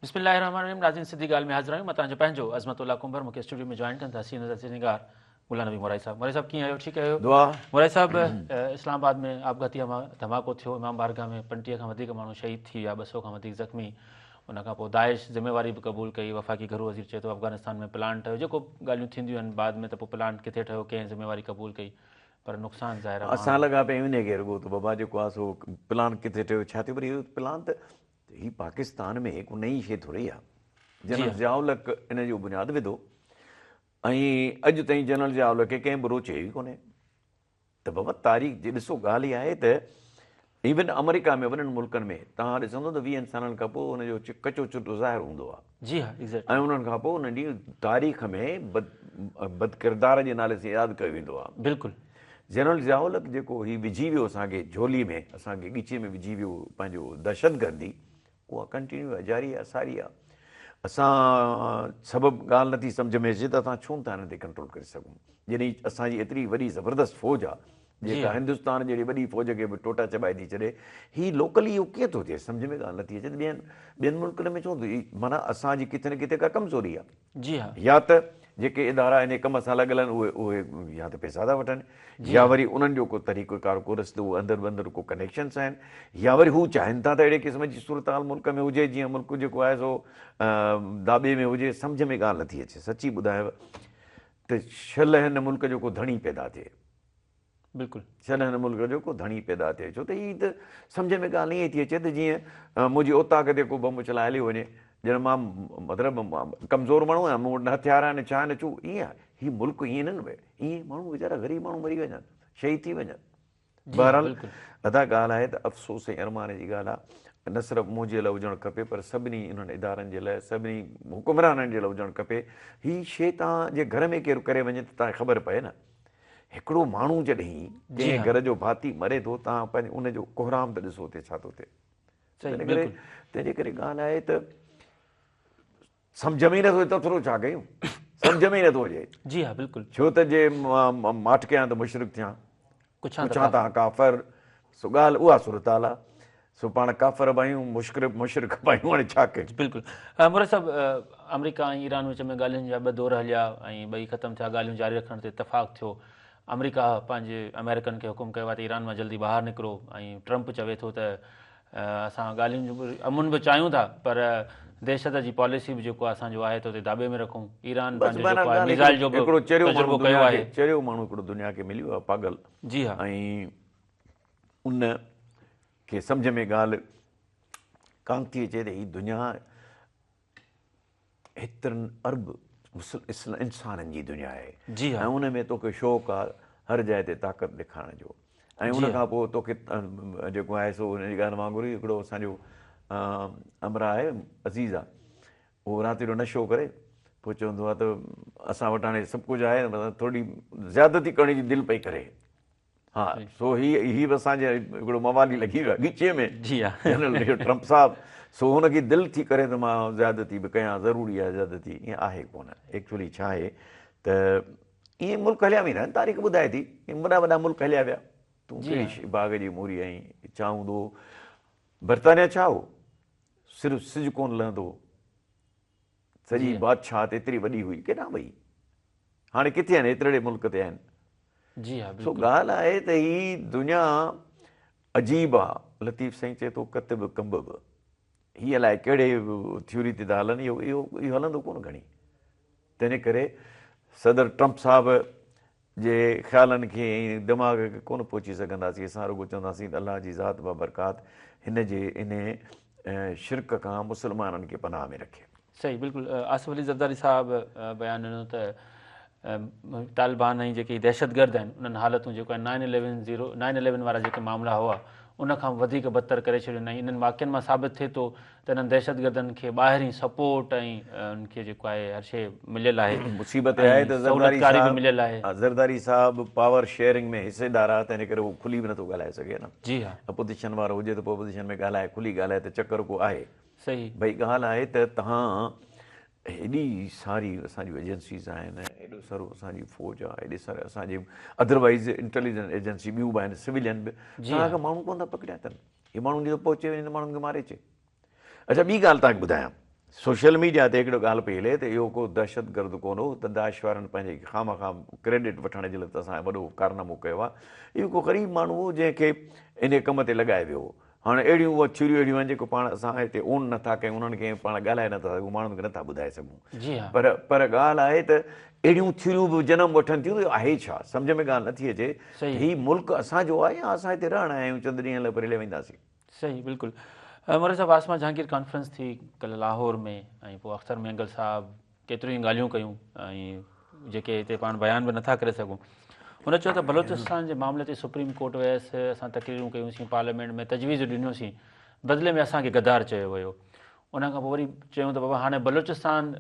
بسم الله الرحمن الرحيم ناظرين سڌي ڳالهه ۾ حاضر آهيون مان توهان جو پنهنجو عظمت الله ڪنڀر مون کي اسٽوڊيو ۾ جوائن ڪن ٿا سينئر تجزيي نگار غلام نبي مورائي صاحب مورائي صاحب ڪيئن آهيو ٺيڪ آهيو دعا مورائي صاحب اسلام آباد ۾ آپگهاتي ڌماڪو ٿيو امام بارگاهه ۾ 35 کان وڌيڪ ماڻهو شهيد ٿي ويا 200 کان وڌيڪ زخمي ان کان پوء داعش ذميواري به قبول ڪئي وفاقي گهرو وزير چئي ٿو افغانستان ۾ پلانٽ ٺهيو جيڪو ڳالهيون ٿينديون آهن بعد ۾ ته پوء پلانٽ ڪٿي ٺهيو ڪنهن ذميواري قبول ڪئي پر نقصان ظاهر آهي اسان لڳا پيا آهيون انهي کي رڳو ته بابا جيڪو آهي سو پلان ڪٿي ٺهيو ڇا ٿيو پر اهو پلان ته هي پاڪستان ۾ ڪو نئين شيء ٿوري آهي جنرل ضياء الحق ان جو بنياد وڌو ۽ اڄ تائين جنرل ضياء الحق کي ڪنهن برو چيو ئي ڪونهي ته بابا تاريخ جي ڏسو ڳالهه اها آهي ته ايون آمريڪا ۾ وڏن ملڪن ۾ توهان ڏسندو ته 20 سالن کان پوء ان جو ڪچو چٽو ظاهر هوندو آهي جي ها ايگزيڪٽ ۽ انهن کان پوء انهن جي تاريخ ۾ بد بد ڪردار جي نالي سان ياد ڪيو ويندو آهي بلڪل جنرل ضياء الحق جيڪو هي وجهي ويو اسان کي جهولي ۾ اسان کي ڳچي ۾ وجهي ويو پنهنجو دهشتگردي اها ڪنٽينيو آهي جاري آهي ساري آهي اسان سبب ڳالهه نٿي سمجهه ۾ اچي ته اسان ڇو نٿا هنن تي ڪنٽرول ڪري سگهون جڏهن اسان جي ايتري وڏي زبردست فوج آهي جيڪا هندستان جهڙي وڏي فوج کي به ٽوٽا چٻائي ٿي ڇڏي هي لوڪلي اهو ڪيئن ٿو ٿئي سمجهه ۾ ڳالهه نٿي اچي ته ٻين ٻين ملڪن ۾ ڇو ٿو معنيٰ اسان جي ڪٿي نه ڪٿي ڪا ڪمزوري آهي جي ها يا ته جيڪي ادارا انهي ڪم سان لڳل آهن اهي اهي يا ته پئسا ٿا وٺن يا وري انهن جو ڪو طريقو ڪار ڪو رستو اندر ٻندر ڪو ڪنيڪشنس آهن يا وري هو چاهين ٿا ته اهڙي قسم جي صورتحال ملڪ ۾ هجي جيئن ملڪ جيڪو آهي سو داٻي ۾ هجي سمجهه ۾ ڳالهه نٿي اچي سچي ٻڌايو ته شل هن ملڪ جو ڪو ڌڻي پيدا ٿئي بلڪل. شل هن ملڪ جو ڪو ڌڻي پيدا ٿئي ڇو ته هي ته سمجهه ۾ ڳالهه ائين ٿي اچي ته جيئن منهنجي اوطاق تي ڪو بم اڇلائي هليو وڃي ڄڻ مان مطلب ڪمزور ماڻهو آهيان مون وٽ نه هٿيار آهن ڇا آهن ڇو ائين آهي هي ملڪ ائين نه ائين ماڻهو ويچارا غريب ماڻهو مري وڃن شهيد ٿي وڃن بهرحال ادا ڳالهه آهي ته افسوس ۽ ارمان جي ڳالهه آهي نه صرف منهنجي لاء هجڻ کپي پر سڀني انهن ادارن جي لاء سڀني حڪمرانن جي لاء هجڻ کپي هي شي توهان جي گهر ۾ ڪير ڪري وڃي ته توهان کي خبر پئي نه هڪڙو ماڻهو جڏهن ڪنهن گهر جو ڀاتي مري ٿو توهان پنهنجي ان جو ڪهرام ته ڏسو اتي ڇا ٿو ٿئي. تنهن جي ڪري ڳالهه آهي ته سمجهه ۾ ئي نٿو اچي تبصرو ڇا ڪيون سمجهه ۾ ئي نٿو اچي. جي ها بلڪل. ڇو ته جي ماٺ ڪيان ته مشرڪ ٿيان پڇان ته ڪافر سو ڳالهه اها صورتحال آهي سو پاڻ ڪافر به آهيون مشڪر مشرڪ به آهيون هاڻي ڇا ڪيون. بلڪل مراد صاحب آمريڪا ۽ ايران وچ ۾ ڳالهين جا ٻه دور هليا ۽ ٻئي ختم ٿيا ڳالهيون جاري رکڻ تي اتفاق ٿيو آمريڪا پنهنجي آمريڪن کي حڪم ڪيو آهي ته ايران مان جلدي ٻاهر نڪرو ۽ ٽرمپ چوي ٿو ته اسان ڳالهين جو به امن به چاهيون ٿا پر دهشت جي پاليسي به جيڪو اسان جو آهي ته اتي داٻي ۾ رکون ايران بس پنهنجو بهرحال جيڪو آهي ڳالهه ميزائل جو به هڪڙو چريو ماڻهو تجربو ڪيو دنيا آهي کي چريو ماڻهو هڪڙو دنيا کي مليو آهي پاڳل جي ها ۽ ان کي سمجهه ۾ ڳالهه ڪانه ٿي اچي ته هي دنيا هيترن ارب انسانن جي دنيا آهي جي ها ۽ ان ۾ توکي شوق آهي هر جاء تي طاقت ڏيکارڻ جو ۽ ان کان پوء توکي جيڪو آهي سو ان جي ڳالهه وانگر ئي هڪڙو اسان جو امراء آهي عزيز آهي اهو رات جو نشو ڪري پوء چوندو آهي ته اسان وٽ هاڻي سڀ ڪجهه آهي ٿوري زيادتي ڪرڻ جي دل پئي ڪري ها سو هي هي به اسان جي هڪڙو موالي لڳي ويو آهي ڳچيء ۾ جي ها جنرل اهو ٽرمپ صاحب سو هن کي دل ٿي ڪري ته مان زيادتي به ڪيان ضروري آهي زيادتي ائين آهي ڪونه ايڪچولي ڇا آهي ته ائين ملڪ هليا ويندا آهن تاريخ ٻڌائي ٿي وڏا وڏا ملڪ هليا ويا تون ڪهڙي باغ جي موري آهين ڇا هوندو برطانيا ڇا هو صرف سج ڪونه لهندو هو سڄي بادشاهت ايتري وڏي هئي ڪيڏانهن وئي هاڻي ڪٿي آهن ايترڙي ملڪ تي آهن جي ها سو ڳالهه آهي ته هي دنيا عجيب آ لطيف سائين چئي ٿو ڪت به ڪنب به هي الائي ڪهڙي ٿيوري تي ٿا هلن اهو اهو اهو هلندو ڪونه گهڻي تنهن ڪري صدر ٽرمپ صاحب جي خيالن کي ۽ دماغ کي ڪونه پهچي سگهنداسين اسان رڳو چونداسين ته الله جي ذات بابرڪات هن جي انهي شرڪ کان مسلمانن کي پناهه ۾ رکي. صحيح بلڪل آصف علي زرداري صاحب بيان ڏنو ته طالبان ۽ جيڪي دهشتگرد آهن انهن حالتون جيڪو آهن nine eleven zero nine eleven وارا جيڪي معاملا هئا ان کان وڌيڪ بدتر ڪري ڇڏيو آهن ۽ انهن واقعن مان ثابت ٿئي ٿو ته انهن دهشتگردن کي ٻاهرين سپورٽ ۽ انهن کي جيڪو آهي هر شيء مليل آهي مصيبت اها آهي ۽ ته زرداري سهولتڪاري به صاحب مليل آهي. زرداري صاحب پاور شيئرنگ ۾ حصيدار آهي تنهن ڪري هو کلي به نٿو ڳالهائي سگهي نه جي ها. اپوزيشن وارو هجي ته پوء اپوزيشن ۾ ڳالهائي کلي ڳالهائي ته چڪر ڪو آهي. صحيح. ڀئي ڳالهه آهي ته توهان هيڏي ساري اسان جون ايجنسيز آهن هيڏو سارو اسان جي فوج آهي هيڏي ساري اسان جي ادروائيز انٽيليجنس ايجنسي ٻيون به آهن سويلين به توهان کان ماڻهو ڪونه ٿا پڪڙيا اٿن هي ماڻهن جي ته پهچي وڃي ته ماڻهن کي ماري اچي اڇا ٻي ڳالهه توهان کي ٻڌايان. سوشل ميڊيا تي هڪڙو ڳالهه پئي هلي ته اهو ڪو دهشتگرد ڪونه هو ته داعش وارن پنهنجي خوامخواه ڪريڊٽ وٺڻ جي لاء ته اسان وڏو ڪارنامو ڪيو آهي. اهو ڪو غريب ماڻهو هو جنهن کي انهي ڪم تي لڳايو ويو هو. هاڻي اهڙيون اهي ٿيوريون اهڙيون آهن جيڪو پاڻ اسان هتي اون نه ٿا ڪيون انهن کي پاڻ ڳالهائي نه ٿا سگهون ماڻهن کي نه ٿا ٻڌائي سگهون پر پر ڳالهه آهي ته اهڙيون ٿيوريون به جنم وٺن ٿيون ته آهي ڇا سمجهه ۾ ڳالهه نه ٿي اچي ته هي ملڪ اسان جو آهي يا اسان هتي رهڻ آيا آهيون چند ڏينهن لاء پري هليا وينداسين. صحيح بلڪل مولوي صاحب عاصمه جهانگير ڪانفرنس ٿي ڪلهه لاهور ۾ ۽ پوء اختر مينگل صاحب ڪيتريون ئي ڳالهيون ڪيون ۽ جيڪي هتي پاڻ بيان به نٿا ڪري سگهون هن چيو ته بلوچستان جي معاملي تي سپريم ڪورٽ ويس اسان تقريرون ڪيونسين پارليامينٽ ۾ تجويزون ڏنيونسين بدلي ۾ اسان کي غدار چيو ويو ان کان پوء وري چيون ته بابا هاڻي بلوچستان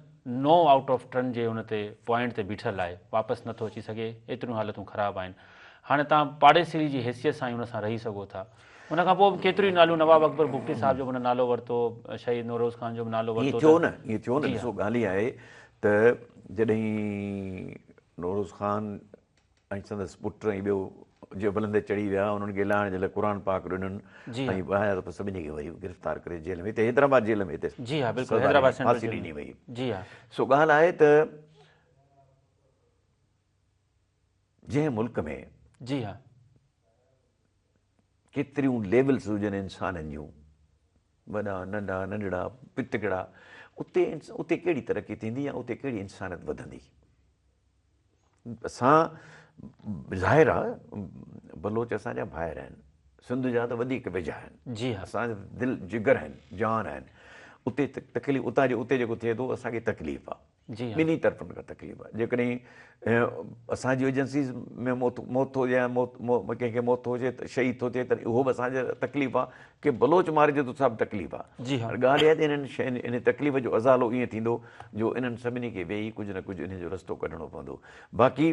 نو آئوٽ آف ٽرن جي ان تي پوائنٽ تي بيٺل آهي واپس نٿو اچي سگهي ايتريون حالتون خراب آهن هاڻي توهان پاڙيسري جي حيثيت سان ئي ان سان رهي سگهو ٿا ان کان پوء به ڪيتريون ئي ناليون نواب اڪبر بگٽي صاحب جو به هن نالو ورتو شهيد نوروز خان جو به نالو ائين ورتو ٿيو ته نه ائين ٿيو نه جي ها ڏسو ڳالهه اها آهي ته جڏهن نوروز خان ۽ سندس پٽ ۽ ٻيو جبلن تي چڙهي ويا انهن کي لاهڻ جي لاء قرآن پاڪ ڏنن جي ها ۽ آيا ته پوء سڀني کي وري گرفتار ڪري جيل ۾ هتي حيدرآباد جيل ۾ هتي جي ها بلڪل سزا ڏني حيدرآباد سينٽرل ڦاسي جيل ڏني ۾ وئي جي ها سو ڳالهه آهي ته جنهن ملڪ ۾ جي ها ڪيتريون ليولز هجن انسانن جون وڏا ننڍا ننڍڙا پتڪڙا اتي اتي ڪهڙي ترقي ٿيندي يا اتي ڪهڙي انسانيت وڌندي اسان ظاهر آ بلوچ اسان جا ڀائر آهن سنڌ جا ته وڌيڪ ويجها آهن جي ها اسان جا دل جگر آهن جان آهن اتي تڪليف اتان جي اتي جيڪو ٿئي ٿو اسان کي تڪليف آ جي ها. ٻنهي طرفن کان تڪليف آهي جيڪڏهن اسان جي ايجنسيز ۾ موت موت ٿو يا موت ڪنهن کي موت ٿو اچي ته شهيد ٿو ٿئي ته اهو به اسان جي لاء تڪليف آهي ڪي بلوچ مارجي ٿو سا به تڪليف آهي جي ها. ڳالهه اها ته انهن شين ان تڪليف جو ازالو ائين ٿيندو جو انهن سڀني کي ويهي ڪجهه نه ڪجهه انهن جو رستو ڪڍڻو پوندو باقي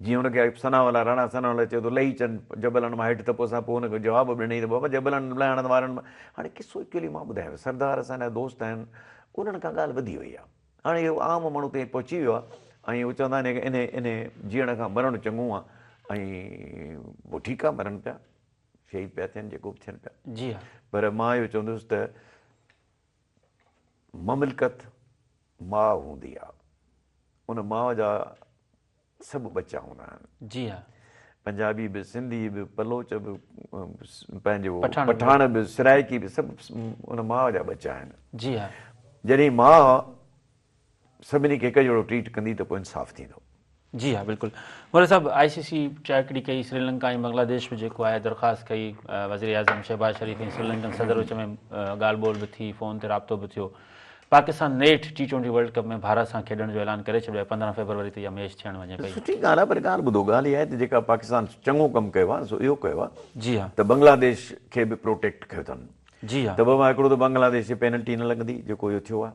جيئن هن کي ثناء الله راڻا ثناء الله چيو ته لهي اچن جبلن مان هيٺ ته پوء اسان پوء هن کي جواب به ڏنائين ته بابا جبلن لهڻ وارن هاڻي قصو ايڪچوئلي مان ٻڌايانو سردار اسان جا دوست آهن انهن کان ڳالهه وڌي وئي آهي هاڻي اهو عام ماڻهو تائين پهچي ويو آهي ۽ هو چوندا آهن انهي انهي جيئڻ کان مرڻ چڱو آهي ۽ پوء ٺيڪ آهي مرن پيا شهيد پيا ٿين جيڪو به ٿين پيا جي ها پر مان اهو چوندس ته مملڪت ماء هوندي آهي ان ماء جا سڀ ٻچا هوندا آهن. جي ها. پنجابي به، سنڌي به، بلوچ به، پنهنجو پٺاڻ به. پٺاڻ به، سرائيڪي به سڀ ان ماء جا ٻچا آهن. جي ها. جڏهن ماء سڀني کي هڪ جهڙو ٽريٽ ڪندي ته پوء انصاف ٿيندو. جي ها بلڪل. مولوي صاحب آء سي سي ٽريڪڙي ڪئي سريلنڪا ۽ بنگلاديش به جيڪو آهي درخواست ڪئي وزيراعظم شهباز شريف ۽ سريلنڪن صدر وچ ۾ ڳالهه ٻولهه به ٿي فون تي رابطو به ٿيو پاڪستان نيٺ T twenty world cup ۾ Bharat سان کيڏڻ جو اعلان ڪري ڇڏيو آهي، 15 فيبروري تي اها ميچ ٿيڻ وڃي پئي. سٺي ڳالهه آهي پر ڳالهه ٻڌو ڳالهه اها آهي ته جيڪا پاڪستان چڱو ڪم ڪيو آهي سو اهو ڪيو آهي جي ها. ته بنگلاديش کي به پروٽيڪٽ ڪيو اٿن جي ها. ته بابا هڪڙو ته بنگلاديش جي پينلٽي نه لڳندي جيڪو اهو ٿيو آهي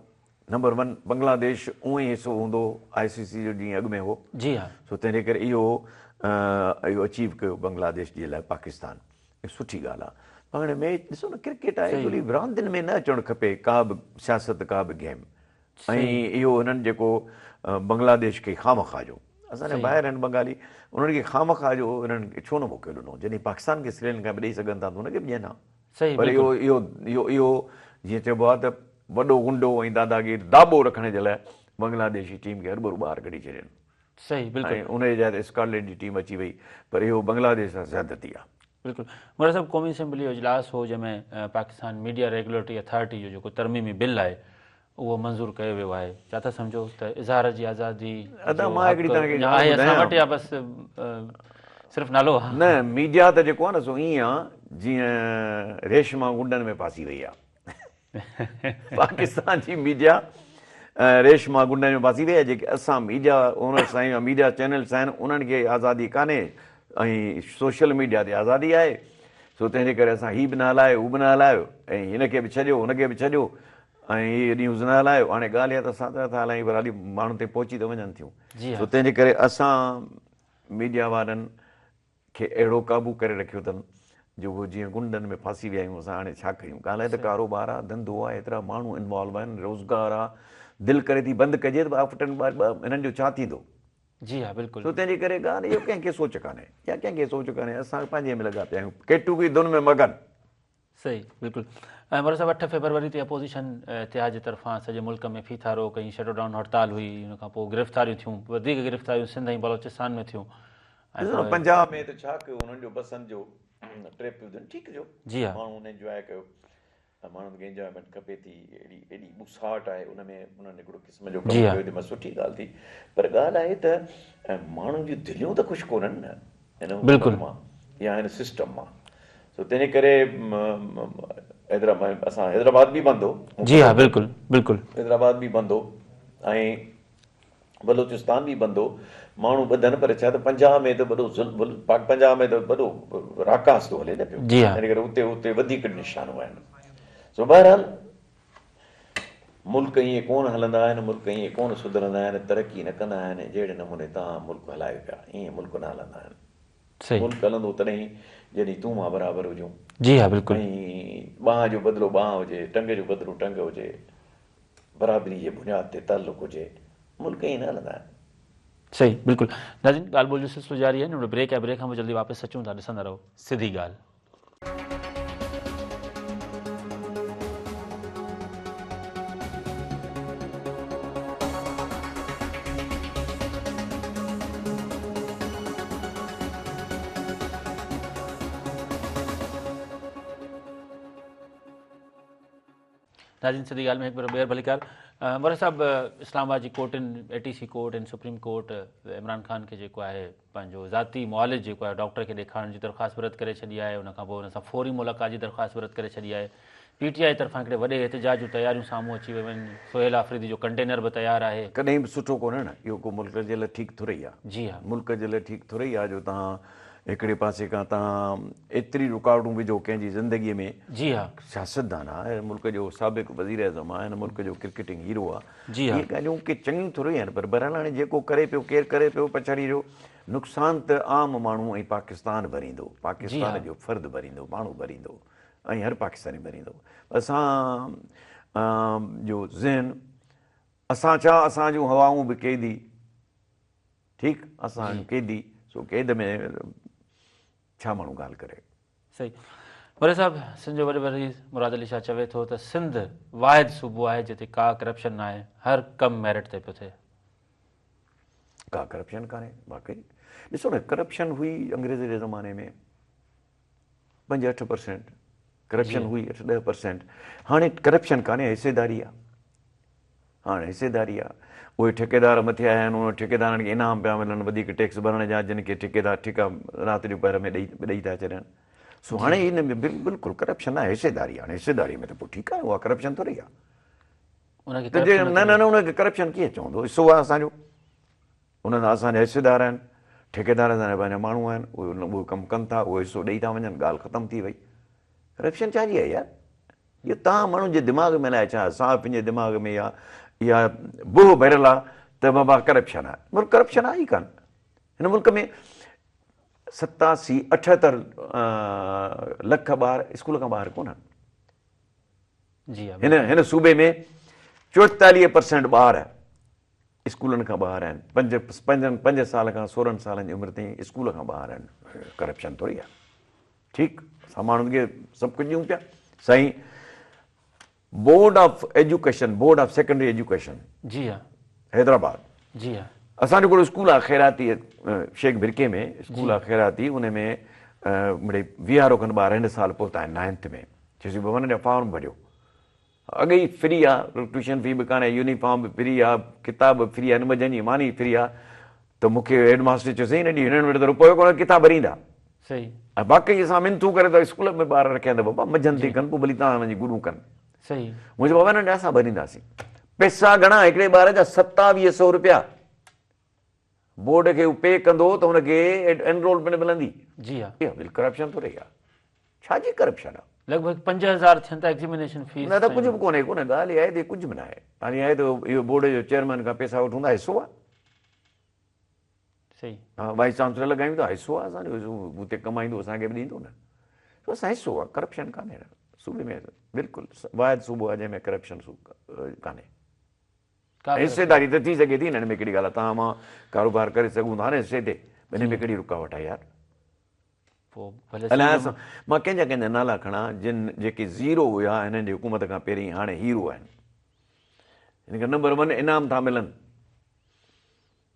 نمبر ون بنگلاديش اونئن ئي حصو هوندو آء سي سي جو جيئن اڳ ۾ هو جي ها. سو تنهن جي ڪري اهو اهو اچيو ڪيو بنگلاديش جي لاء پاڪستان اهو سٺي ڳالهه آهي پر هاڻي ميچ ڏسو نه ڪرڪيٽ آهي ايڪچولي راندين ۾ نه اچڻ کپي ڪا به سياست ڪا به گيم ۽ اهو هنن جيڪو بنگلاديش کي خامخواه جو اسان جا ڀائر آهن بنگالي انهن کي خامخواه جو انهن کي ڇو نه موقعو ڏنو جڏهن پاڪستان کي سريلنڪا به ڏئي سگهن ٿا ته هن کي به ڏين ها پر اهو اهو اهو اهو جيئن چئبو آهي ته وڏو غنڊو ۽ داداگير داٻو رکڻ جي لاء بنگلاديشي ٽيم کي هربرو ٻاهر ڪڍي ڇڏين صحيح بلڪل. ۽ انهيء جاء تي اسڪاٽلينڊ جي ٽيم اچي وئي پر اهو بنگلاديش سان زيادتي آهي. بلڪل مراد صاحب قومي اسيمبلي جو اجلاس هو جنهن ۾ پاڪستان ميڊيا ريگوليٽري اٿارٽي جو جيڪو ترميمي بل آهي اهو منظور ڪيو ويو آهي ڇا ٿا سمجهو ته اظهار جي آزادي ادا جو مان حق هڪڙي توهان کي اڃا ڳالهه آهي اسان ٻڌايان وٽ يا بس صرف نالو آهي. نه ميڊيا ته جيڪو آهي نه سو ائين آهي جيئن ريشما غنڊن ۾ ڦاسي وئي آهي. پاڪستان جي ميڊيا ريشما غنڊن ۾ ڦاسي وئي آهي جيڪي اسان ميڊيا اونرس آهيون يا ميڊيا چينلس آهن انهن کي آزادي ڪانهي ۽ سوشل ميڊيا تي آزادي آهي سو تنهن جي ڪري اسان هي به نه هلايو هو به نه هلايو ۽ هن کي به ڇڏيو هن کي به ڇڏيو ۽ هي نيوز نه هلايو هاڻي ڳالهه اها ته اسان ته نٿا هلايون پر هالي ماڻهن تائين پهچي ته وڃن ٿيون سو تنهن جي ڪري اسان ميڊيا وارن کي اهڙو قابو ڪري رکيو اٿن جو هو جيئن غنڊن ۾ ڦاسي ويا آهيون اسان هاڻي ڇا ڪيون ڳالهه ته ڪاروبار آ ڌنڌو آ ايترا ماڻهو انوالو آهن روزگار آ دل ڪري ٿي بند ڪجي ته آفٽن هنن جو ڇا ٿيندو. جي ها بلڪل. سو تنهن جي ڪري ڳالهه اهو ڪنهن کي سوچ ڪانهي يا ڪنهن کي سوچ ڪانهي اسان پنهنجي ۾ لڳا پيا آهيون ڪيٽو ڪي ڌن ۾ مگن. صحيح بلڪل ۽ مرزا صاحب 8 فيبروري تي اپوزيشن اتحاد جي طرفان سڄي ملڪ ۾ ڦيٿا روڪ ۽ شٽ ڊائون هڙتال هئي ان کان پوء گرفتاريون ٿيون وڌيڪ گرفتاريون سنڌ ۽ بلوچستان ۾ ٿيون ۽ پوء پنجاب ۾ ته ڇا ڪيو انهن جو بسنت جو ٽرپ ٺيڪ ٿيو جي ها ماڻهن انجواء ڪيو ۽ ماڻهن کي انجوائمينٽ کپي ٿي اهڙي ايڏي ٻوساٽ آهي ان ۾ انهن هڪڙو قسم جو ڪم ڪيو ته سٺي ڳالهه ٿي پر ڳالهه آهي ته ماڻهن جون دليون ته خوش ڪونهن نه هن حڪومت مان يا هن سسٽم مان سو تنهنجي ڪري حيدرآباد اسان حيدرآباد به بند هو جي ها بلڪل بلڪل حيدرآباد به بند هو ۽ بلوچستان به بند هو، ماڻهو ٻڌن پر ڇا ته پنجاب ۾ ته وڏو ظلم پاڪ پنجاب ۾ ته وڏو راڪاس ٿو هلي نه پيو جي ها ان ڪري اتي اتي وڌيڪ نشانو آهن سو بهرحال ملڪ ائين ڪونه هلندا آهن ملڪ ائين ڪونه سڌرندا آهن ترقي نه ڪندا آهن جهڙي نموني توهان ملڪ هلايو پيا ائين ملڪ نه هلندا آهن صحيح ملڪ هلندو تڏهن جڏهن تون مان برابر هجون جي ها بلڪل ۽ ٻانهن جو بدلو ٻانهن هجي ٽنگ جو بدلو ٽنگ هجي برابري جي بنياد تي تعلق هجي، ملڪ ائين نه هلندا آهن. صحيح بلڪل ناظرين ڳالهه ٻولهه جو سلسلو جاري آهي ننڍڙو بريڪ آهي بريڪ کان پوء جلدي واپس اچون ٿا ڏسندا رهو سڌي ڳالهه. ناظرين سڌي ڳالهه ۾ هڪ ڀيرو ٻيهر ڀليڪار مري صاحب اسلام آباد جي ڪورٽن A T C court ۽ supreme court Imran Khan کي جيڪو آهي پنهنجو ذاتي معالج جيڪو آهي ڊاڪٽر کي ڏيکارڻ جي درخواست به رد ڪري ڇڏي آهي ان کان پوء ان سان فوري ملاقات جي درخواست به رد ڪري ڇڏي آهي پي ٽي آء طرفان هڪڙي وڏي احتجاج جون تياريون سامهون اچي ويون آهن سهيل آفريدي جو ڪنٽينر به تيار آهي. ڪڏهن به سٺو ڪونهي نه اهو ڪو ملڪ جي لاء ٺيڪ ٿورئي آهي. جي ها. ملڪ جي لاء ٺيڪ ٿورئي آهي جو توهان هڪڙي پاسي کان توهان ايتري رڪاوٽون وجهو ڪنهن جي زندگي ۾. جي ها. سياستدان آ، هن ملڪ جو سابق وزيراعظم آ، هن ملڪ جو ڪرڪيٽنگ هيرو آ. جي ها. اهي ڳالهيون ڪي چڱيون ٿورئي آهن پر بهرحال هاڻي جيڪو ڪري پيو ڪير ڪري پيو پڇاڙي جو نقصان ته عام ماڻهو ۽ پاڪستان ڀريندو، جي پاڪستان ها. جو فرد ڀريندو، ماڻهو ڀريندو ۽ هر پاڪستاني ڀريندو. اسان جو ذهن اسان ڇا اسان جون هوائون به قيدي. ٺيڪ اسان آهيون قيدي سو قيد ۾ ڇا ماڻهو ڳالهه ڪري. صحيح مري صاحب سنڌ جو وڏو وزير مراد علي شاهه چوي ٿو ته سنڌ واحد صوبو آهي جتي ڪا ڪرپشن ناهي هر ڪم ميرٽ تي پيو ٿئي. ڪا ڪرپشن ڪانهي واقعي ڏسو نه ڪرپشن هئي انگريز جي زماني ۾ 5 8% ڪرپشن هئي 8 10% هاڻي ڪرپشن ڪانهي حصيداري آهي. هاڻ حصيداري آ. اهي ٺيڪيدار مٿي آيا آهن، انهن ٺيڪيدارن کي انعام پيا ملن وڌيڪ ٽيڪس ڀرڻ جا، جن کي ٺيڪيدار ٺيڪا رات جو پهر ۾ ڏئي ڏئي ٿا ڇڏين. سو هاڻي ان ۾ بلڪل ڪرپشن ناهي، حصيداري آ. هاڻي حصيداري ۾ ته پوء ٺيڪ آهي، اها ڪرپشن ٿوري آ. ان کي ته جي ڪرپشن نه نه نه ان کي ڪرپشن ڪيئن چوندو، حصو آ اسان جو، انهن سان اسان جا حصيدار آهن، ٺيڪيدار اسان جا پنهنجا ماڻهو آهن، اهي اهي ڪم ڪن ٿا، اهي حصو ڏئي ٿا وڃن، ڳالهه ختم ٿي وئي. ڪرپشن ڇا جي آهي يار؟ اهو توهان ماڻهن جي دماغ ۾ الائي ڇا صحافين جي دماغ ۾ اها اها بوء ڀريل آهي ته بابا ڪرپشن آهي مگر ڪرپشن آهي ئي ڪانه هن ملڪ ۾ 87 78 لک ٻار اسڪول کان ٻاهر ڪونهن جي هن هن صوبي ۾ 44% ٻار اسڪولن کان ٻاهر آهن پنج پنجن پنج سال کان 16 سالن جي عمر تائين اسڪول کان ٻاهر آهن ڪرپشن ٿوري آهي ٺيڪ اسان ماڻهن کي سڀ ڪجهه ڏيون پيا سائين board of education board of secondary education جي ها حيدرآباد جي ها اسان جو هڪڙو اسڪول آهي خيراتي شيخ برڪي ۾ اسڪول آهي خيراتي ان ۾ مڙئي ويهارو کن ٻار هن سال پهتا آهن نائنٿ ۾ چيسين بابا هنن جا فارم ڀريو اڳي ئي فري آ، ٽيوشن في به ڪانهي، يونيفارم به فري آ، ڪتاب به فري آهن، منجهند جي ماني فري آ ته مون کي هيڊ ماستر چيو سائين هن هنن وٽ ته روپيو ڪونهي ڪٿان ڀريندا؟ صحيح. ۽ واقعي اسان منٿون ڪري ته اسڪول ۾ ٻار رکيا آهن ته بابا منجهند ٿي ڪن پوء ڀلي توهان وڃي گڏون ڪن. صحيح. مون چيو بابا هنن جا اسان ڀرينداسين. پئسا گهڻا هڪڙي ٻار جا 2700 روپيا. بورڊ کي هو پي ڪندو ته هن کي انرولمينٽ ملندي. جي ها. اها بل ڪرپشن ٿوري آ. ڇا جي ڪرپشن آ؟ لڳ ڀڳ 5000 ٿين ٿا ايگزيمينيشن فيس. نه ته ڪجهه به ڪونهي ڪونه ڳالهه اها آهي ته ڪجهه به ناهي. ڳالهه اها آهي ته اهو بورڊ جو چيئرمين کان پئسا وٺون ٿا حصو آ. صحيح. ها وائيس چانسلر لڳايون ٿا حصو آ اسان جو حصو اتي ڪمائيندو اسان کي به ڏيندو نه. سو اسان حصو آ ڪرپشن ڪانهي صوبي ۾ بلڪل واحد صوبو آ جنهن ۾ ڪرپشن ڪانهي. حصيداري ته ٿي سگهي ٿي نه ان ۾ ڪهڙي ڳالهه آهي توهان مان ڪاروبار ڪري سگهون ٿا نه حصي تي ان ۾ ڪهڙي رڪاوٽ آهي يار. پوء ڀلي الائي مان ڪنهن جا ڪنهن جا نالا کڻان جن جيڪي زيرو هيا هنن جي حڪومت کان پهرين هاڻي هيرو آهن. هن کي نمبر ون انعام ٿا ملن.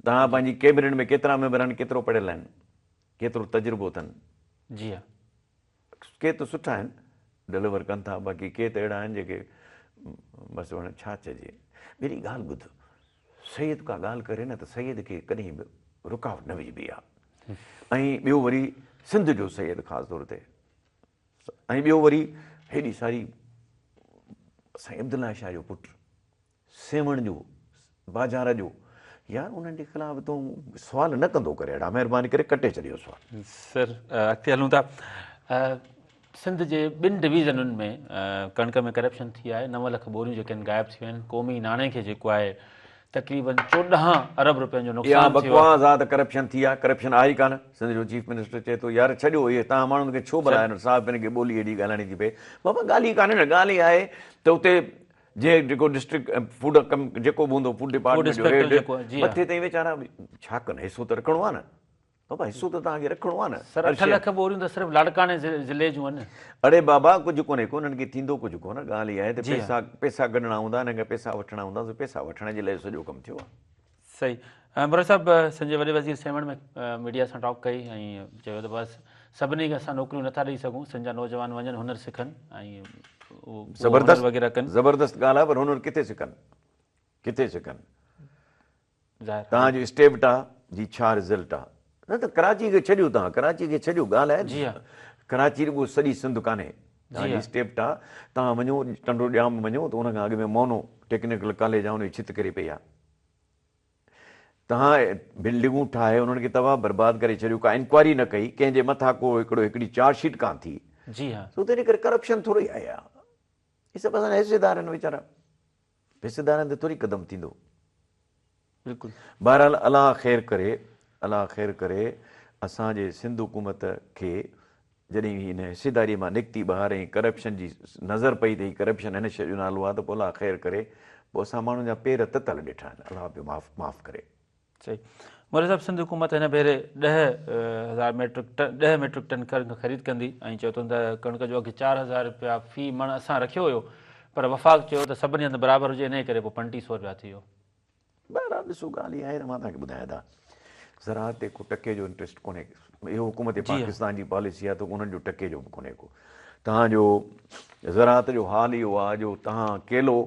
توهان پنهنجي ڪيبنيٽ ۾ ڪيترا ميمبر آهن ڪيترو پڙهيل آهن ڪيترو تجربو اٿن. جي ها. ڪي ته سٺا آهن ڊليور ڪن ٿا باقي ڪي ته اهڙا آهن جيڪي بس هاڻي ڇا چئجي. ميري ڳالهه ٻڌ سيد ڪا ڳالهه ڪري نه ته سيد کي ڪڏهن به رڪاوٽ نه وجهبي آ ۽ ٻيو وري سنڌ جو سيد خاص طور تي ۽ ٻيو وري هيڏي ساري سائين عبدالله شاهه جو پٽ سيوهڻ جو باجار جو يار انهن جي خلاف تون سوال نه ڪندو ڪر اهڙا مهرباني ڪري ڪٽي ڇڏيو سوال. سر اڳتي هلون ٿا سنڌ جي ٻن ڊويزنن ۾ ڪڻڪ ۾ ڪرپشن ٿي آهي 9 لک ٻوريون جيڪي آهن غائب ٿي ويون آهن قومي ناڻي کي جيڪو آهي تقريبن 14 ارب روپين جو نقصان ٿيو آهي. اها بڪواس آ ته ڪرپشن ٿي آ، ڪرپشن آهي ئي ڪانه، سنڌ جو چيف منسٽر چئي ٿو يار ڇڏيو اهي توهان ماڻهن کي ڇو ڀلا هن صحافين کي ٻولي اهڙي ڳالهائڻي ٿي پئي، بابا ڳالهه ئي ڪانهي نه ڳالهه اها آهي ته اتي جنهن جيڪو ڊسٽرڪٽ فوڊ ڪم جيڪو به هوندو فوڊ ڊپارٽمينٽ جو هيڊ مٿي تائين ويچارا ڇا ڪن حصو ته رکڻو آ نه. بابا حصو ته توهان کي رکڻو آهي نه. سر 8 لک ٻوريون ته صرف لاڙڪاڻي ضلعي جون آهن. اڙي بابا ڪجهه ڪونهي ڪو انهن کي ٿيندو ڪجهه ڪونه ڳالهه اها آهي ته پئسا پئسا ڳنڍڻا هوندا انهن کي پئسا وٺڻا هوندا سو پئسا وٺڻ جي لاء سڄو ڪم ٿيو آهي. صحيح مراد صاحب سنڌ جي وڏي وزير سيوهڻ ۾ ميڊيا سان ٽاڪ ڪئي ۽ چيو ته بس سڀني کي اسان نوڪريون نٿا ڏئي سگهون سنڌ جا نوجوان وڃن هنر سکن ۽ اهو هنر وغيره ڪن. زبردست ڳالهه آهي پر هنر ڪٿي سکن ڪٿي سکن. ظاهر توهان جو اسٽيبٽا جي ڇا رزلٽ آ. نه ته ڪراچي کي ڇڏيو توهان ڪراچي کي ڇڏيو ڳالهه آهي جي ها. ڪراچي رڳو سڄي سنڌ ڪانهي جي توهان جي ها. اسٽيبٽا توهان وڃو ٽنڊو ڄام وڃو ته ان کان اڳ ۾ مونو ٽيڪنيڪل ڪاليج آ ان جي ڇت ڪري پئي آ توهان بلڊنگون ٺاهي انهن کي تباهه برباد ڪري ڇڏيو ڪا انڪوائري نه ڪئي ڪنهن جي مٿان ڪو هڪڙو هڪڙي چارج شيٽ ڪانه ٿي جي ها. سو تنهن جي ڪري ڪرپشن ٿورو ئي آهي هي سڀ اسان جا حصيدار آهن ويچارا حصيدارن تي ٿوري قدم ٿيندو. بلڪل. بهرحال الله خير ڪري الله خير ڪري اسان جي سنڌ حڪومت کي جڏهن هي ان حصيداري مان نڪتي ٻاهر ۽ ڪرپشن جي نظر پئي ته هي ڪرپشن هن شيء جو نالو آهي ته پوء الله خير ڪري پوء اسان ماڻهن جا پير تتل ڏٺا آهن الله پيو معاف معاف ڪري. صحيح مولوي صاحب سنڌ حڪومت هن ڀيري 10,000 ميٽرڪ ٽن 10 ميٽرڪ ٽن ڪڻڪ خريد ڪندي ۽ چيو اٿن ته ڪڻڪ جو اگهه 4,000 رپيا في مڻ اسان رکيو هيو پر وفاق چيو ته سڀني هنڌ برابر هجي انهي ڪري پوء 3500 رپيا ٿي ويو. بهرحال ڏسو ڳالهه اها آهي ته مان توهان کي ٻڌايان ته زراعت تي ڪو ٽڪي جو انٽريسٽ ڪونهي اهو حڪومت پاڪستان جي پاليسي آهي ته انهن جو ٽڪي جو به ڪونهي ڪو توهان جو زراعت جو حال اهو آهي جو توهان ڪيلو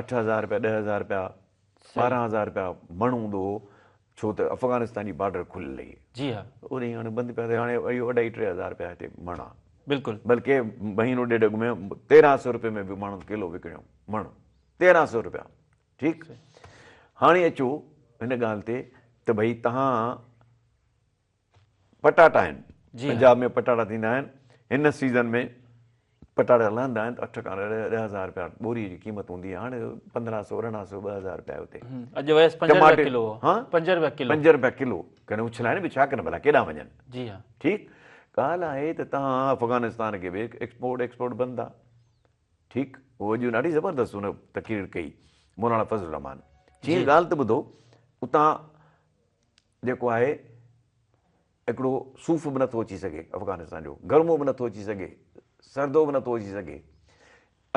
8000 رپيا 10000 رپيا 12000 رپيا مڻ هوندو هو ڇو ته افغانستان جي بارڊر کليل هئي. جي ها. اوڏي هاڻي بند پيا ٿي هاڻي اهو اڍائي ٽي هزار رپيا هتي مڻ آ. بلڪل. بلڪه مهينو ڏيڍ اڳ ۾ 1300 رپئي ۾ به ماڻهن ڪيلو وڪڻيو مڻ 1300 رپيا ٺيڪ هاڻي اچو هن ڳالهه تي ته ڀئي تهان پٽاٽا آهن پنجاب ۾ پٽاٽا ٿيندا آهن هن سيزن ۾ پٽاٽا لهندا آهن ته اٺ کان ڏهه هزار رپيا ٻوري جي قيمت هوندي آهي هاڻي 1500 1800 2000 رپيا اتي اڄ ويس 5 رپيا ڪلو ها 5 رپيا ڪلو 5 رپيا ڪلو ڪن اڇلائن به ڇا ڪن ڀلا ڪيڏانهن وڃن جي ها ٺيڪ ڳالهه آهي ته توهان افغانستان کي به ايڪسپورٽ ايڪسپورٽ بند آهي ٺيڪ هو اڄ ڏاڍي زبردست هن تقرير ڪئي مولانا فضل الرحمان چيائين ڳالهه ته ٻڌو اتان جيڪو آهي هڪڙو صوف به نٿو اچي سگهي افغانستان جو، گرمو به نٿو اچي سگهي، سردو به نٿو اچي سگهي،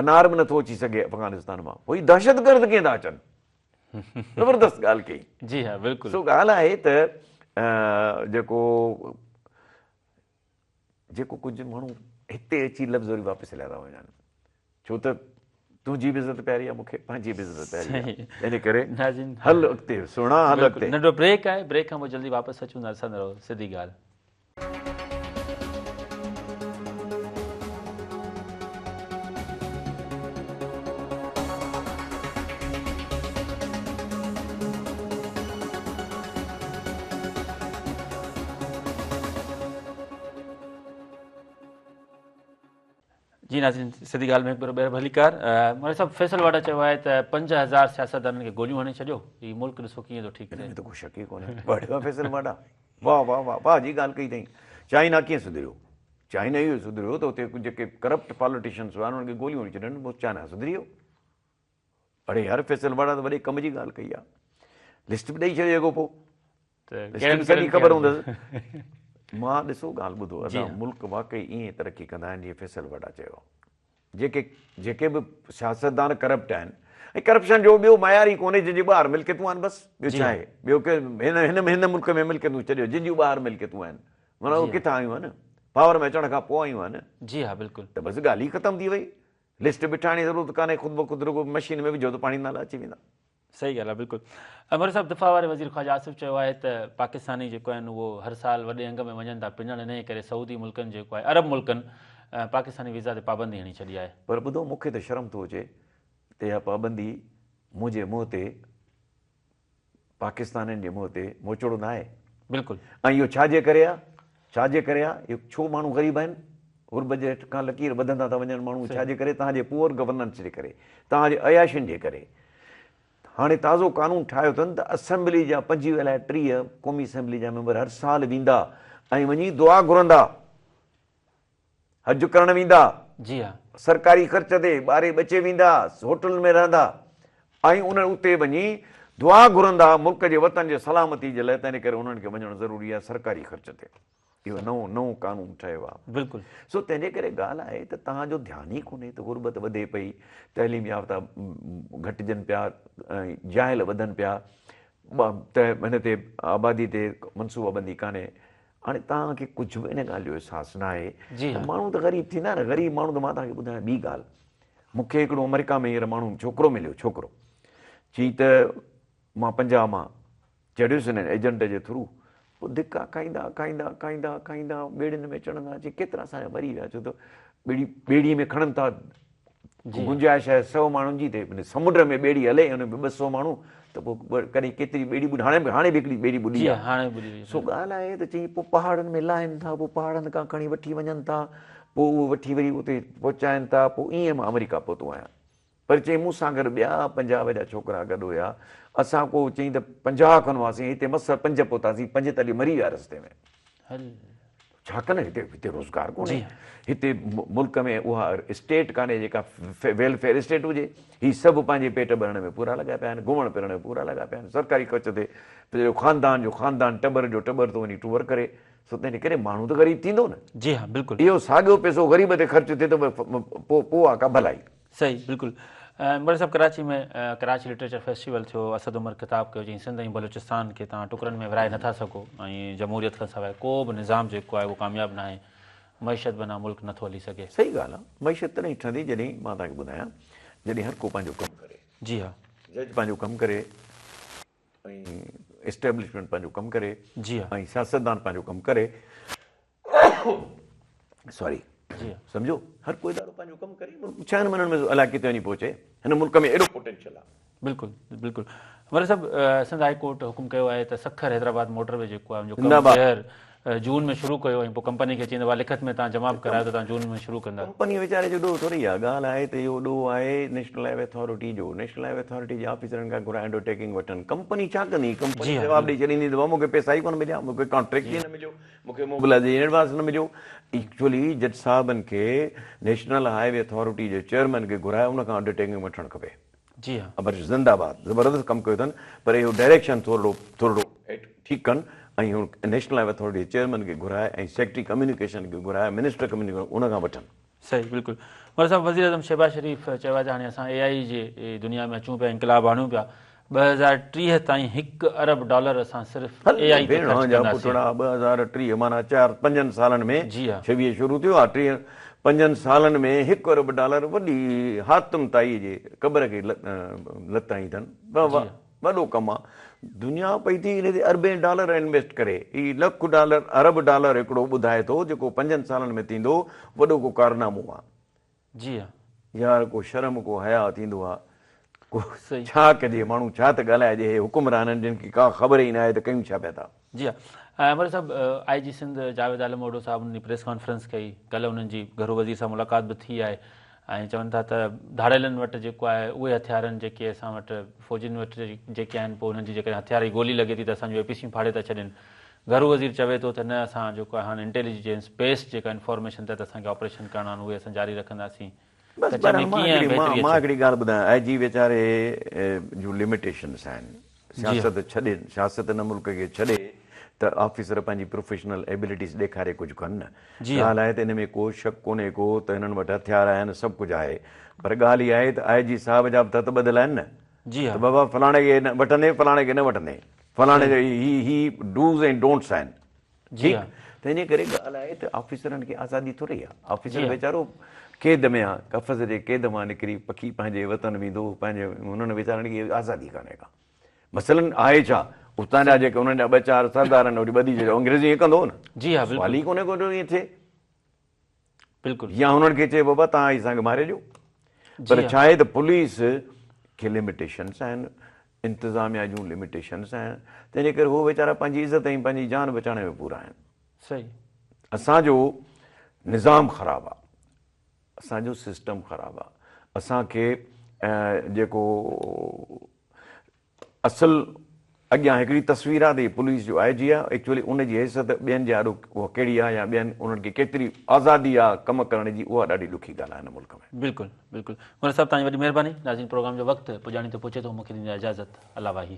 انار به نٿو اچي سگهي افغانستان مان، پوء هي دهشتگرد ڪيئن ٿا اچن؟ زبردست ڳالهه ڪئي. جي ها بلڪل. سو ڳالهه آهي ته جيڪو جيڪو ڪجهه ماڻهو هتي اچي لفظ وري واپس هليا ٿا وڃن ڇو ته تنهنجي به عزت پياري آهي مون کي پنهنجي به عزت پياري آهي ان ڪري هل اڳتي سهڻا هل اڳتي. ننڍو بريڪ آهي بريڪ کان پوء جلدي واپس اچون ٿا ڏسندا رهو سڌي ڳالهه. جي ناظرين سڌي ڳالهه ۾ هڪ ڀيرو ٻيهر ڀليڪار مولوي صاحب فيصل واڊا چيو آهي ته 5000 سياستدانن کي گوليون هڻي ڇڏيو هي ملڪ ڏسو ڪيئن ٿو ٺيڪ ٿئي. ان ۾ ته ڪو شڪ ئي ڪونهي واهه فيصل واڊا واهه واهه واهه واهه جي ڳالهه ڪئي اٿئي چائنا ڪيئن سڌريو چائنا اهو سڌريو ته اتي جيڪي ڪرپٽ پاليٽيشنس هئا انهن کي گوليون هڻي ڇڏين پوء چائنا سڌري ويو اڙي يار فيصل واڊا ته وڏي ڪم جي ڳالهه ڪئي آهي لسٽ به ڏئي ڇڏي اڳو پوء ته لسٽ به سڄي خبر هوندس. مان ڏسو ڳالهه ٻڌو ادا ملڪ واقعي ائين ترقي ڪندا آهن جيئن فيصل وڏا چيو جيڪي جيڪي به سياستدان ڪرپٽ آهن ۽ ڪرپشن جو ٻيو معيار ئي ڪونهي جن جي ٻاهر ملڪيتون آهن بس ٻيو ڇا آهي ٻيو ڪي هن هن هن ملڪ ۾ ملڪيتون ڇڏيو جن جون ٻاهر ملڪيتون آهن معنيٰ اهي ڪٿان آيون آهن پاور ۾ اچڻ کان پوء آيون آهن جي ها بلڪل ته بس ڳالهه ئي ختم ٿي وئي لسٽ به ٺاهڻ جي ضرورت ڪانهي خود بخود رڳو مشين ۾ وجهو ته پاڻي نالا اچي ويندا. صحيح ڳالهه آهي بلڪل موري صاحب دفاع واري وزير خواجه آصف چيو آهي ته پاڪستاني جيڪو آهن اهو هر سال وڏي انگ ۾ وڃن ٿا پنڻ انهي ڪري سعودي ملڪن جيڪو آهي عرب ملڪن پاڪستاني ويزا تي پابندي هڻي ڇڏي آهي. پر ٻڌو مون کي ته شرم ٿو اچي ته اها پابندي منهنجي منهن تي پاڪستانين جي منهن تي موچڙو ناهي. بلڪل. ۽ اهو ڇا جي ڪري آ؟ ڇا جي ڪري آ؟ اهو ڇو ماڻهو غريب آهن؟ غربت جي هيٺ کان لڪير وڌندا ٿا وڃن ماڻهو ڇا جي ڪري؟ توهان جي پوئر گورننس جي ڪري، توهان جي عياشين جي ڪري. هاڻي تازو قانون ٺاهيو اٿن ته اسيمبلي جا 25 الائي 30 قومي اسيمبلي جا ميمبر هر سال ويندا ۽ وڃي دعا گهرندا. حج ڪرڻ ويندا. جي ها. سرڪاري خرچ تي ٻاري ٻچي ويندا، هوٽلن ۾ رهندا ۽ انهن اتي وڃي دعا گهرندا ملڪ جي وطن جي سلامتي جي لاء تنهن ڪري انهن کي وڃڻ ضروري آهي سرڪاري خرچ تي. اهو نئون نئون قانون ٺهيو آهي. بلڪل. سو تنهن جي ڪري ڳالهه آهي ته توهان جو ڌيان ئي ڪونهي ته غربت وڌي پئي، تعليم يافته گهٽجن پيا ۽ جاهل وڌن پيا ته هن تي آبادي تي منصوبه بندي ڪانهي. هاڻي توهان کي ڪجهه به ان ڳالهه جو احساس ناهي ته ماڻهو ته غريب ٿيندا نه، غريب ماڻهو ته مان توهان کي ٻڌايان ٻي ڳالهه، مون کي هڪڙو آمريڪا ۾ هينئر ماڻهو ڇوڪرو مليو، ڇوڪرو چي ته مان پنجاب مان چڙهيس هن ايجنٽ جي ٿرو، پوء ڌڪا کائيندا کائيندا کائيندا کائيندا ٻيڙين ۾ چڙهندا اچي ڪيترا اسان جا مري ويا ڇو ته ٻيڙي ٻيڙي ۾ کڻن ٿا گنجائش آهي سو ماڻهن جي ته سمنڊ ۾ ٻيڙي هلي ان ۾ 200 ماڻهو ته پوء ڪڏهن ڪيتري ٻيڙي ٻڏي هاڻي به هاڻي به هڪڙي ٻيڙي ٻڏي آهي هاڻي ٻڏي وئي سو ڳالهه آهي ته چئي پوء پهاڙن ۾ لاهن ٿا پوء پهاڙن کان کڻي وٺي وڃن ٿا پوء اهو وٺي وري اتي پهچائن ٿا پوء ائين مان آمريڪا پهتو آهيان پر چئي مون سان گڏ ٻيا پنجاب جا ڇوڪرا گڏ هيا اسان ڪو چئي ته 50 کن هئاسين هتي مس 5 پهتاسين 45 مري ويا رستي ۾ هل ڇا ڪن هتي هتي روزگار ڪونهي هتي ملڪ ۾ اها اسٽيٽ ڪانهي جيڪا ويلفيئر اسٽيٽ هجي هي سڀ پنهنجي پيٽ ڀرڻ ۾ پورا لڳا پيا آهن گهمڻ ڦرڻ ۾ پورا لڳا پيا آهن سرڪاري خرچ تي سڄو خاندان جو خاندان ٽٻر جو ٽٻر ٿو وڃي ٽوئر ڪري سو تنهن ڪري ماڻهو ته غريب ٿيندو نه جي ها بلڪل اهو ساڳيو پئسو غريب تي خرچ ٿئي ته پوء پوء آ ڪا ڀلائي. صحيح بلڪل مرزا صاحب ڪراچي ۾ ڪراچي لٽريچر فيسٽيول ٿيو اسد عمر خطاب ڪيو چيائين سنڌ ۽ بلوچستان کي توهان ٽڪرن ۾ ورهائي نٿا سگهو ۽ جمهوريت کان سواء ڪو به نظام جيڪو آهي اهو ڪامياب ناهي معيشت بنا ملڪ نٿو هلي سگهي. صحيح ڳالهه آ معيشت تڏهن ٺهندي جڏهن مان توهان کي ٻڌايان جڏهن هر ڪو پنهنجو ڪم ڪري. جي ها. جج پنهنجو ڪم ڪري ۽ اسٽيبلشمينٽ پنهنجو ڪم ڪري جي ها. ۽ سياستدان پنهنجو ڪم ڪري سوري جي سمجهو هر ڪو ادارو پنهنجو ڪم ڪري ملڪ ڇهن مهينن ۾ الائي ڪٿي وڃي پهچي هن ملڪ ۾ ايڏو پوٽينشل آهي. بلڪل بلڪل مرزا صاحب سنڌ هائي ڪورٽ حڪم ڪيو آهي ته سکر حيدرآباد موٽر وي جيڪو آهي ان جو ڪم ٻيهر جون ۾ شروع ڪيو ۽ پوء ڪمپني کي چيندو لکت ۾ توهان جمع به ڪرايو ته توهان جون ۾ شروع ڪندا. ڪمپني ويچاري جو ڏوهه ٿوري آهي ڳالهه آهي ته اهو ڏوهه آهي نيشنل هاء وي اٿارٽي جو نيشنل هاء وي اٿارٽي جي آفيسرن کان گهرائي انڊر ٽيڪنگ وٺن ڪمپني ڇا ڪندي ڪمپني جواب ڏئي ڇڏيندي ته مون کي پئسا ئي ڪونه مليا مون کي ڪانٽريڪٽ ئي نه مليو مون کي موبلائيزيشن ايڊوانس نه مليو. ايڪچوئلي جج صاحبن کي نيشنل هاء وي اٿارٽي جي چيئرمين کي گهرائي ان کان انڊرٽيڪنگ وٺڻ کپي. جي ها. پر زنده باد زبردست ڪم ڪيو اٿن پر اهو ڊائريڪشن ٿورڙو ٿورڙو ٺيڪ ڪن ۽ نيشنل هاء وي اٿارٽي جي چيئرمين کي گهرائي ۽ سيڪريٽري ڪميونيڪيشن کي گهرائي منسٽر ڪميونيڪيشن ان کان وٺن. صحيح بلڪل مرزا صاحب وزيراعظم شهباز شريف چيو آهي ته هاڻي اسان اي آئي جي دنيا ۾ اچون پيا انقلاب آڻيون پيا 2030 تائين هڪ ارب ڊالر اسان صرف اي آئي تي خرچ ڪنداسين. پٽڙا 2030 معنيٰ چار پنجن سالن ۾ جي ها. 26 شروع ٿيو آهي ٽيهه پنجن سالن ۾ هڪ ارب ڊالر وڏي حاتم طائي جي قبر کي لت هنئي اٿن واهه واهه وڏو ڪم آ دنيا پئي ٿي ان تي اربين ڊالر انويسٽ ڪري هي لک ڊالر ارب ڊالر هڪڙو ٻڌائي ٿو جيڪو پنجن سالن ۾ ٿيندو وڏو ڪو ڪارنامو آ. جي ها. يار ڪو شرم ڪو حياء ٿيندو آ ڪو ڇا ڪجي ماڻهو ڇا ته ڳالهائجي هي حڪمرانن جن کي ڪا خبر ئي ناهي ته ڪيون ڇا پيا ٿا. جي ها مرزا صاحب آء جي سنڌ جاويد عالم اوڍو صاحب انهن جي پريس ڪانفرنس ڪئي ڪلهه انهن جي گهرو وزير سان ملاقات به ٿي آهي ۽ چون ٿا ته ڌاڙيلن وٽ جيڪو آهي اهي هٿيار آهن جيڪي اسان وٽ فوجين وٽ جيڪي آهن پوء انهن جي جيڪڏهن هٿيار جي گولي لڳي ٿي ته اسان جون اي پي سيون ڦاڙي ٿا ڇڏين گهرو وزير چوي ٿو ته نه اسان جيڪو آهي هاڻ انٽيليجنس بيسڊ جيڪا انفارميشن تحت اسان کي آپريشن ڪرڻا آهن اهي اسان جاري رکنداسين بس ڪچي ۾ ڪيئن بهتري مان اچي. هڪڙي ڳالهه ٻڌايان آء جي ويچاري جون لميٽيشنس آهن سياست ڇڏي سياست هن ملڪ کي ڇڏي ته آفيسر پنهنجي پروفيشنل ايبلٽيز ڏيکاري ڪجهه ڪن نه. جي ها. ڳالهه آهي ته ان ۾ ڪو شڪ ڪونهي ڪو ته هنن وٽ هٿيار آهن سڀ ڪجهه آهي پر ڳالهه اها آهي ته آء جي صاحب جا به ته هٿ ٻڌل آهن نه جي ها. ته بابا فلاڻي کي نه وٺندين فلاڻي کي نه وٺندين فلاڻي جو صحيح. هي هي ڊوز ۽ ڊونٽس آهن جي ٺيڪ ها. تنهن جي ڪري ڳالهه آهي ته آفيسرن کي آزادي ٿوري آهي آفيسر جي ها. ويچارو قيد ۾ آهي قفس جي قيد مان نڪري پکي پنهنجي وطن ويندو پنهنجي هنن ويچارن کي آزادي ڪانهي ڪا. مثلاً آهي ڇا اتان جا جيڪي انهن جا ٻه چار سردار آهن وري ٻڌي ڇڏيو انگريز ائين ڪندو هو نه جي ها سوال ئي بلڪل ڪونهي ڪو جو ائين ٿئي بلڪل يا هنن کي چئي بابا توهان اسان کي ماري ڏيو جي پر ها ڇا آهي ته پوليس کي لميٽيشنس آهن انتظاميا جون لميٽيشنس آهن تنهن جي ڪري هو ويچارا پنهنجي عزت ۽ پنهنجي جان بچائڻ ۾ پورا آهن صحيح اسان جو نظام خراب آهي اسان جو سسٽم خراب آ اسان کي جيڪو اصل اڳيان هڪڙي تصوير آ ته هي پوليس جو آء جي آ ايڪچوئلي ان جي حيثيت ٻين جي آڏو اها ڪهڙي آ يا ٻين انهن کي ڪيتري آزادي آ ڪم ڪرڻ جي اها ڏاڍي ڏکي ڳالهه آ هن ملڪ ۾. بلڪل بلڪل گل صاحب توهان جي وڏي مهرباني ناظرين پروگرام جو وقت پڄاڻي تي پهچي ٿو مونکي ڏيندا اجازت الله واهي.